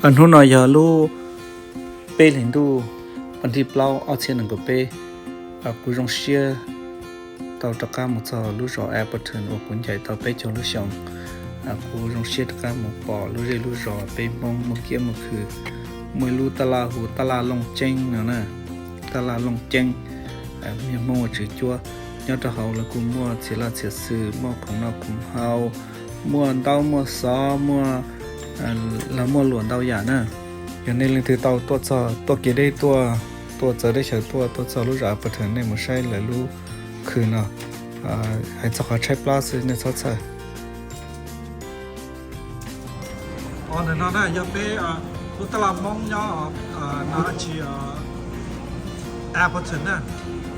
Hnub no yog lub peb hlis ntuj, vas thib plaub ob txhiab nees nkaum peb. Kuv zoo siab tau rov qab mus txog lub zos Appleton uas kuv ncaim tau peb caug lub xyoo. Kuv zoo siab rov qab mus pom lub zej lub zos peb Hmoob muaj kiab muaj khw, muaj ib lub taj laj hu taj laj Looj Ceeb no na, taj laj Looj Ceeb, yog Hmoob ua tswv cuab. Nyob rau hauv lawv kuj muaj txiv laj txiv xwm, muaj khoom noj khoom haus, muaj ntaub muaj xov, muaj, lawv muaj luam ntau yam na. Yog nej leej twg tau tuaj txog, tuaj kev deb tuaj, tuaj txawv teb chaws tuaj, tuaj txog lub zos Appleton, nej mus saib lawv lub khw no. Hais txog qhov tshaib plab xwb nej txhob txhawj. Ntawm no na yog peb lub taj laj Hmoob nyob no tsis Appleton na.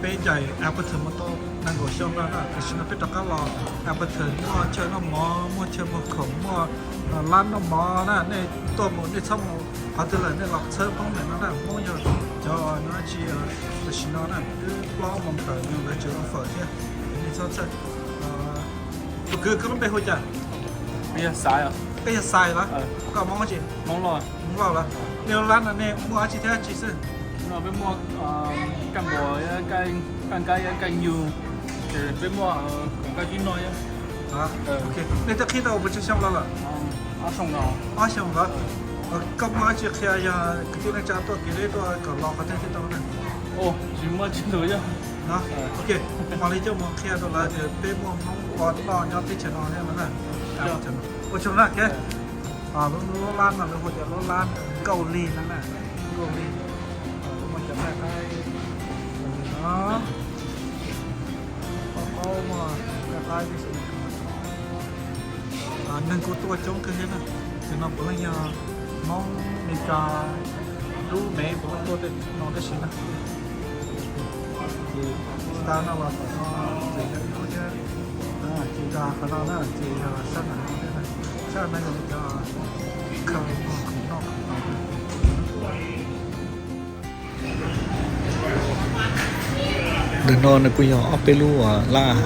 Peb ncaim Appleton mus tau nees nkaum xyoo no na, tam sim no peb rov qab los Appleton, muaj chaw noj mov, muaj chaw muag khoom, muaj lab noj mov na. Nej tuaj mus nej txhob mus qhov twg lawm, nej los txhawb Hmoob ntawm no na. Hmoob yog cov no tsis, tam sim no na twb plaub moos tawm no lawv tseem ua fawm thiab, nej txhob txhawj. Tus kwv, koj lub npe hu cas? Koj yog Xais los? Koj Hmoob dab tsi? Hmoob Lauj los? Nej lub lab no nej muaj dab tsi thiab dab tsi xwb? Peb muaj kaj npua, kaj nkab, kaj nyug, ces peb muaj khoom kaj tib no thiab. Nej twb qhib tau puas tsawg xyoo los lawm? Ob xyoo los. Koj muaj dab tsi qhia yog kwv tij neej tsa tuaj kev deb tuaj kom los qhov twg thiaj tau na? Tsis muaj tsis ntau. Ok, mam li coj mus qhia rau lawv tias peb muaj Hmoob ua noj nyob teb chaws no thiab no na. Ua tsaug na. Lub lab no lawv hu tias lub lab Nkauj Lig no na, Nkauj Lig. Muaj cov nqaij qaib no, qaub qaub, muaj nqaij qaib tib si. Neeg kuj tuaj coob kawg thiab na. Cov no puav leej yog Hmoob Meskas, lub Mev puav leej tuaj tej no tab sis na. Ces tsis tas no los tom no ces yog ib lub thiab. Ces tas qhov no na ces yog sab ntawm no thiab na. Sab no yog cov khaws khoom noj khoom haus. Ntawm no nws kuj yog ob peb lub lab,